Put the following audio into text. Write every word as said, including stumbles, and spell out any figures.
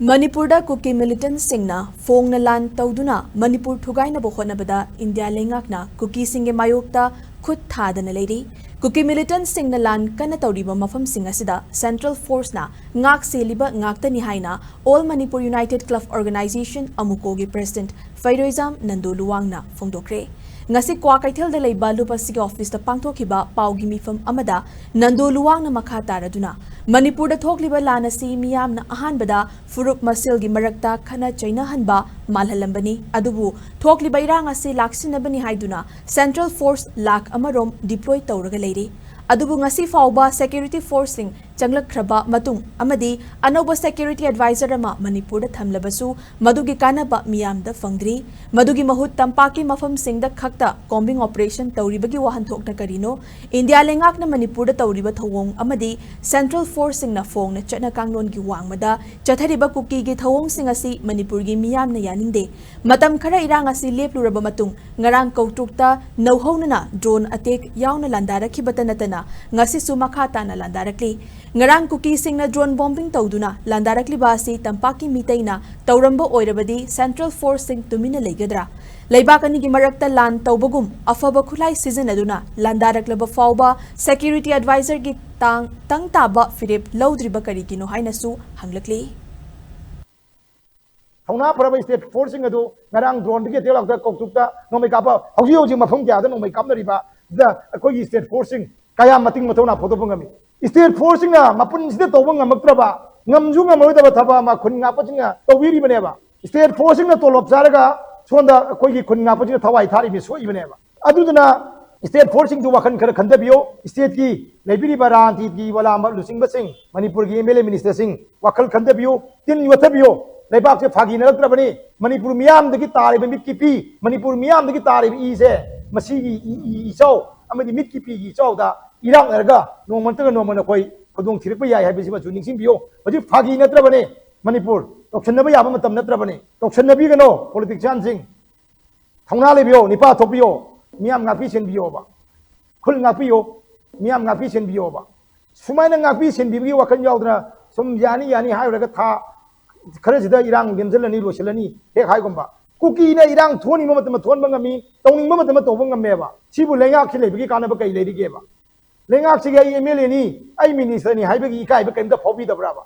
ꯃꯅꯤꯄꯨꯔꯗ ꯀꯨꯀꯤ ꯃꯤꯂꯤꯇꯦꯟꯠꯁꯤꯡꯅ ꯐꯣꯡꯅ ꯂꯥꯟ ꯇꯧꯗꯨꯅ ꯃꯅꯤꯄꯨꯔ ꯊꯨꯒꯥꯏꯅꯕ ꯍꯣꯠꯅꯕꯗ ꯏꯟꯗꯤꯌꯥ ꯂꯩꯉꯥꯛꯅ ꯀꯨꯀꯤꯁꯤꯡꯒꯤ ꯃꯥꯌꯣꯛꯇ ꯈꯨꯠ ꯊꯥꯗꯅ ꯂꯩꯔꯤ꯫ ꯀꯨꯀꯤ ꯃꯤꯂꯤꯇꯦꯟꯠꯁꯤꯡꯅ ꯂꯥꯟ ꯀꯟꯅ ꯇꯧꯔꯤꯕ ꯃꯐꯝꯁꯤꯡ ꯑꯁꯤꯗ ꯁꯦꯟꯇ꯭ꯔꯦꯜ ꯐꯣꯔꯁꯅ ꯉꯥꯛ ꯁꯦꯜꯂꯤꯕ ꯉꯥꯛꯇꯅꯤ ꯍꯥꯏꯅ all Manipur united club organisation, ꯑꯃꯨꯀꯣꯒꯤ ꯄ꯭ꯔꯦꯁꯤꯗꯦꯟꯠ ꯐꯩꯔꯣꯏꯖꯥꯝ ꯅꯟꯗꯨ ꯂꯨꯋꯥꯡꯅ ꯐꯣꯡꯗꯣꯛꯈ꯭ꯔꯦ꯫ ꯉꯁꯤ ꯀ꯭ꯋꯥꯀꯩꯊꯦꯜꯗ ꯂꯩꯕ ꯂꯨꯞ ꯑꯁꯤꯒꯤ ꯑꯣꯐꯤꯁꯇ ꯄꯥꯡꯊꯣꯛꯈꯤꯕ ꯄꯥꯎꯒꯤ ꯃꯤꯐꯝ ꯑꯃꯗ ꯅꯟꯗꯨ ꯂꯨꯋꯥꯡꯅ ꯃꯈꯥ ꯇꯥꯔꯗꯨꯅ, ꯃꯅꯤꯄꯨꯔꯗ ꯊꯣꯛꯂꯤꯕ ꯂꯥꯟ ꯑꯁꯤ ꯃꯤꯌꯥꯝꯅ ꯑꯍꯥꯟꯕꯗ ꯐꯨꯔꯨꯞ ꯃꯁꯦꯜꯒꯤ ꯃꯔꯛꯇ ꯈꯠꯅ ꯆꯩꯅꯍꯟꯕ ꯃꯥꯜꯍꯜꯂꯝꯕꯅꯤ, ꯑꯗꯨꯕꯨ ꯊꯣꯛꯂꯤꯕ ꯏꯔꯥꯡ ꯑꯁꯤ ꯂꯥꯛꯁꯤꯟꯅꯕꯅꯤ ꯍꯥꯏꯗꯨꯅ ꯁꯦꯟꯇ꯭ꯔꯦꯜ ꯐꯣꯔꯁ ꯂꯥꯈ ꯑꯃꯔꯣꯝ ꯗꯤꯄ꯭ꯂꯣꯏ ꯇꯧꯔꯒ ꯂꯩꯔꯤ꯫ ꯑꯗꯨꯕꯨ ꯉꯁꯤ ꯐꯥꯎꯕ ꯁꯦꯀ꯭ꯌꯨꯔꯤꯇꯤ ꯐꯣꯔꯁꯁꯤꯡ ꯆꯪꯂꯛꯈ꯭ꯔꯕ ꯃꯇꯨꯡ ꯑꯃꯗꯤ ꯑꯅꯧꯕ ꯁꯦꯀ꯭ꯌꯨꯔꯤꯇꯤ ꯑꯦꯗꯚꯥꯏꯖꯔ ꯑꯃ ꯃꯅꯤꯄꯨꯔꯗ ꯊꯝꯂꯕꯁꯨ, ꯃꯗꯨꯒꯤ ꯀꯥꯟꯅꯕ ꯃꯤꯌꯥꯝꯗ ꯐꯪꯗ꯭ꯔꯤ꯫ ꯃꯗꯨꯒꯤ ꯃꯍꯨꯠ ꯇꯝꯄꯥꯛꯀꯤ ꯃꯐꯝꯁꯤꯡꯗ ꯈꯛꯇ ꯀꯣꯝꯕꯤꯡ ꯑꯣꯄꯔꯦꯁꯟ ꯇꯧꯔꯤꯕꯒꯤ ꯋꯥꯍꯟꯊꯣꯛꯅ ꯀꯔꯤꯅꯣ? ꯏꯟꯗꯤꯌꯥ ꯂꯩꯉꯥꯛꯅ ꯃꯅꯤꯄꯨꯔꯗ ꯇꯧꯔꯤꯕ ꯊꯧꯑꯣꯡ ꯑꯃꯗꯤ ꯁꯦꯟꯇ꯭ꯔꯦꯜ ꯐꯣꯔꯁꯁꯤꯡꯅ ꯐꯣꯡꯅ ꯆꯠꯅ ꯀꯥꯡꯂꯣꯟꯒꯤ ꯋꯥꯡꯃꯗ ꯆꯠꯊꯔꯤꯕ ꯀꯨꯀꯤꯒꯤ ꯊꯧꯑꯣꯡꯁꯤꯡ ꯑꯁꯤ ꯃꯅꯤꯄꯨꯔꯒꯤ ꯃꯤꯌꯥꯝꯅ ꯌꯥꯅꯤꯡꯗꯦ꯫ ꯃꯇꯝ ꯈꯔ ꯏꯔꯥꯡ ꯑꯁꯤ ꯂꯦꯞꯂꯨꯔꯕ ꯃꯇꯨꯡ, ꯉꯔꯥꯡ ꯀꯧꯇ꯭ꯔꯨꯛꯇ ꯅꯧꯍꯧꯅꯅ ꯗ꯭ꯔꯣꯟ ꯑꯇꯦꯛ ꯌꯥꯎꯅ ꯂꯥꯟꯗꯥꯔꯛꯈꯤꯕꯇ ꯅꯠꯇꯅ, ꯉꯁꯤꯁꯨ ꯃꯈꯥ ꯇꯥꯅ ꯂꯥꯟꯗꯥꯔꯛꯂꯤ꯫ ꯉꯔꯥꯡ ꯀꯨꯀꯤꯁꯤꯡꯅ ꯗ꯭ꯔꯣꯟ ꯕꯣꯝꯕꯤꯡ ꯇꯧꯗꯨꯅ ꯂꯥꯟꯗꯥꯔꯛꯂꯤꯕ ꯑꯁꯤ ꯇꯝꯄꯥꯛꯀꯤ ꯃꯤꯇꯩꯅ ꯇꯧꯔꯝꯕ ꯑꯣꯏꯔꯕꯗꯤ ꯁꯦꯟꯇ꯭ꯔꯦꯜ ꯐꯣꯔꯁꯁꯤꯡ ꯇꯨꯃꯤꯟꯅ ꯂꯩꯒꯗ꯭ꯔꯥ? ꯂꯩꯕꯥꯛ ꯑꯅꯤꯒꯤ ꯃꯔꯛꯇ ꯂꯥꯟ ꯇꯧꯕꯒꯨꯝ ꯑꯐꯕ ꯈꯨꯠꯂꯥꯏ ꯁꯤꯖꯤꯟꯅꯗꯨꯅ ꯂꯥꯟꯗꯥꯔꯛꯂꯕ ꯐꯥꯎꯕ ꯁꯦꯀ꯭ꯌꯨꯔꯤꯇꯤ ꯑꯦꯗꯚꯥꯏꯖꯔꯒꯤ ꯇꯥꯡ, ꯇꯪ ꯇꯥꯕ ꯐꯤꯔꯦꯞ ꯂꯧꯗ꯭ꯔꯤꯕ ꯀꯔꯤꯒꯤꯅꯣ ꯍꯥꯏꯅꯁꯨ ꯍꯪꯂꯛꯂꯤ꯫ ꯊꯧꯅꯥ ꯐꯔꯕ ꯁ꯭ꯇꯦꯠ ꯐꯣꯔꯁꯁꯤꯡ ꯑꯗꯨ ꯉꯔꯥꯡ ꯗ꯭ꯔꯣꯟꯗꯒꯤ ꯑꯦꯇꯦꯛ ꯂꯥꯛꯇ ꯀꯧꯇ꯭ꯔꯨꯛꯇ ꯅꯣꯡꯃꯩ ꯀꯥꯞꯄ, ꯍꯧꯖꯤꯛ ꯍꯧꯖꯤꯛ ꯃꯐꯝ ꯀꯌꯥꯗ ꯅꯣꯡꯃꯩ ꯀꯥꯞꯅꯔꯤꯕꯗ ꯑꯩꯈꯣꯏꯒꯤ ꯁ꯭ꯇꯦꯠ ꯐꯣꯔꯁꯁꯤꯡ ꯀꯌꯥꯝ ꯃꯇꯤꯛ ꯃꯊꯧꯅꯥ ꯐꯣꯡꯗꯣꯛꯄ ꯉꯝꯃꯤ? ꯁ꯭ꯇꯦꯠ ꯐꯣꯔꯁꯁꯤꯡꯅ ꯃꯄꯨꯟꯁꯤꯗ ꯇꯧꯕ ꯉꯝꯃꯛꯇ꯭ꯔꯕ, ꯉꯝꯁꯨ ꯉꯝꯃꯔꯣꯏꯗꯕ ꯊꯕꯛ ꯑꯃ ꯈꯨꯟ ꯉꯥꯛꯄꯁꯤꯡꯅ ꯇꯧꯕꯤꯔꯤꯕꯅꯦꯕ꯫ ꯁ꯭ꯇꯦꯠ ꯐꯣꯔꯁꯁꯤꯡꯅ ꯇꯣꯂꯣꯞ ꯆꯥꯔꯒ ꯁꯣꯝꯗ ꯑꯩꯈꯣꯏꯒꯤ ꯈꯨꯟ ꯉꯥꯛꯄꯁꯤꯡꯅ ꯊꯋꯥꯏ ꯊꯥꯔꯤꯕꯅꯤ, ꯁꯣꯛꯏꯕꯅꯦꯕ꯫ ꯑꯗꯨꯗꯨꯅ ꯁ꯭ꯇꯦꯠ ꯐꯣꯔꯁꯁꯤꯡꯁꯨ ꯋꯥꯈꯜ ꯈꯔ ꯈꯟꯊꯕꯤꯌꯨ꯫ ꯁ꯭ꯇꯦꯠꯀꯤ ꯂꯩꯕꯤꯔꯤꯕ ꯔꯥꯖꯅꯤꯇꯤꯒꯤ ꯋꯥꯂꯥ ꯂꯨꯆꯤꯡꯕꯁꯤꯡ, ꯃꯅꯤꯄꯨꯔꯒꯤ ꯑꯦꯝ ꯑꯦꯜ ꯑꯦ ꯃꯤꯅꯤꯁꯇꯔꯁꯤꯡ ꯋꯥꯈꯜ ꯈꯟꯊꯕꯤꯌꯨ, ꯇꯤꯟ ꯌꯣꯠꯊꯕꯤꯌꯨ꯫ ꯂꯩꯕꯥꯛꯁꯦ ꯐꯥꯒꯤ ꯅꯠꯇ꯭ꯔꯕꯅꯤ꯫ ꯃꯅꯤꯄꯨꯔ ꯃꯤꯌꯥꯝꯗꯒꯤ ꯇꯥꯔꯤꯕ ꯃꯤꯠꯀꯤ ꯄꯤ, ꯃꯅꯤꯄꯨꯔ ꯃꯤꯌꯥꯝꯗꯒꯤ ꯇꯥꯔꯤꯕ ꯏꯁꯦ ꯃꯁꯤꯒꯤ ꯏ, ꯏ, ꯏꯆꯥꯎ ꯑꯃꯗꯤ ꯃꯤꯠꯀꯤ ꯄꯤꯒꯤ ꯏꯆꯥꯎꯗ ꯏꯔꯥꯛꯅꯔꯒ ꯅꯣꯡꯃ ꯅꯠꯇ꯭ꯔꯒ ꯅꯣꯡꯃ ꯅꯈꯣꯏ ꯈꯨꯗꯣꯡ ꯊꯤꯔꯛꯄ ꯌꯥꯏ ꯍꯥꯏꯕꯁꯤꯃꯁꯨ ꯅꯤꯡꯁꯤꯡꯕꯤꯌꯨ꯫ ꯍꯧꯖꯤꯛ ꯐꯥꯒꯤ ꯅꯠꯇ꯭ꯔꯕꯅꯤ꯫ ꯃꯅꯤꯄꯨꯔ ꯇꯧꯁꯟꯅꯕ ꯌꯥꯕ ꯃꯇꯝ ꯅꯠꯇ꯭ꯔꯕꯅꯤ꯫ ꯇꯧꯁꯟꯅꯕꯤꯒꯅꯣ ꯄꯣꯂꯤꯇꯤꯛꯁꯤꯌꯥꯟꯁꯤꯡ꯫ ꯊꯧꯅꯥ ꯂꯩꯕꯤꯌꯣ, ꯅꯤꯄꯥ ꯊꯣꯛꯄꯤꯌꯣ, ꯃꯤꯌꯥꯝ ꯉꯥꯛꯄꯤ ꯁꯦꯟꯕꯤꯌꯣꯕ꯫ ꯈꯨꯜ ꯉꯥꯛꯄꯤꯌꯣ, ꯃꯤꯌꯥꯝ ꯉꯥꯛꯄꯤ ꯁꯦꯟꯕꯤꯌꯣꯕ꯫ ꯁꯨꯃꯥꯏꯅ ꯉꯥꯛꯄꯤ ꯁꯦꯟꯕꯤꯕꯒꯤ ꯋꯥꯈꯜ ꯌꯥꯎꯗꯅ ꯁꯨꯝ ꯌꯥꯅꯤ ꯌꯥꯅꯤ ꯍꯥꯏꯔꯨꯔꯒ ꯊꯥ ꯈꯔꯁꯤꯗ ꯏꯔꯥꯡ ꯅꯦꯝꯁꯤꯜꯂꯅꯤ, ꯂꯣꯏꯁꯤꯜꯂꯅꯤ, ꯍꯦꯛ ꯍꯥꯏꯒꯨꯝꯕ꯫ ꯀꯨꯀꯤꯅ ꯏꯔꯥꯡ ꯊꯣꯛꯍꯟꯅꯤꯡꯕ ꯃꯇꯝꯗ ꯊꯣꯛꯍꯟꯕ ꯉꯝꯃꯤ, ꯇꯧꯅꯤꯡꯕ ꯃꯇꯝꯗ ꯇꯧꯕ ꯉꯝꯃꯦꯕ꯫ ꯁꯤꯕꯨ ꯂꯩꯉꯥꯛꯁꯤ ꯂꯩꯕꯒꯤ ꯀꯥꯟꯅꯕ ꯀꯩ ꯂꯩꯔꯤꯒꯦꯕ? ꯂꯩꯉꯥꯛꯁꯤꯒꯤ ꯑꯩ ꯑꯦꯝ ꯑꯦꯜ ꯑꯦꯅꯤ, ꯑꯩ ꯃꯤꯅꯤꯁꯇꯔꯅꯤ ꯍꯥꯏꯕꯒꯤ ꯏꯀꯥꯏꯕ ꯀꯔꯤꯝꯇ ꯐꯥꯎꯕꯤꯗꯕ꯭ꯔꯥꯕ?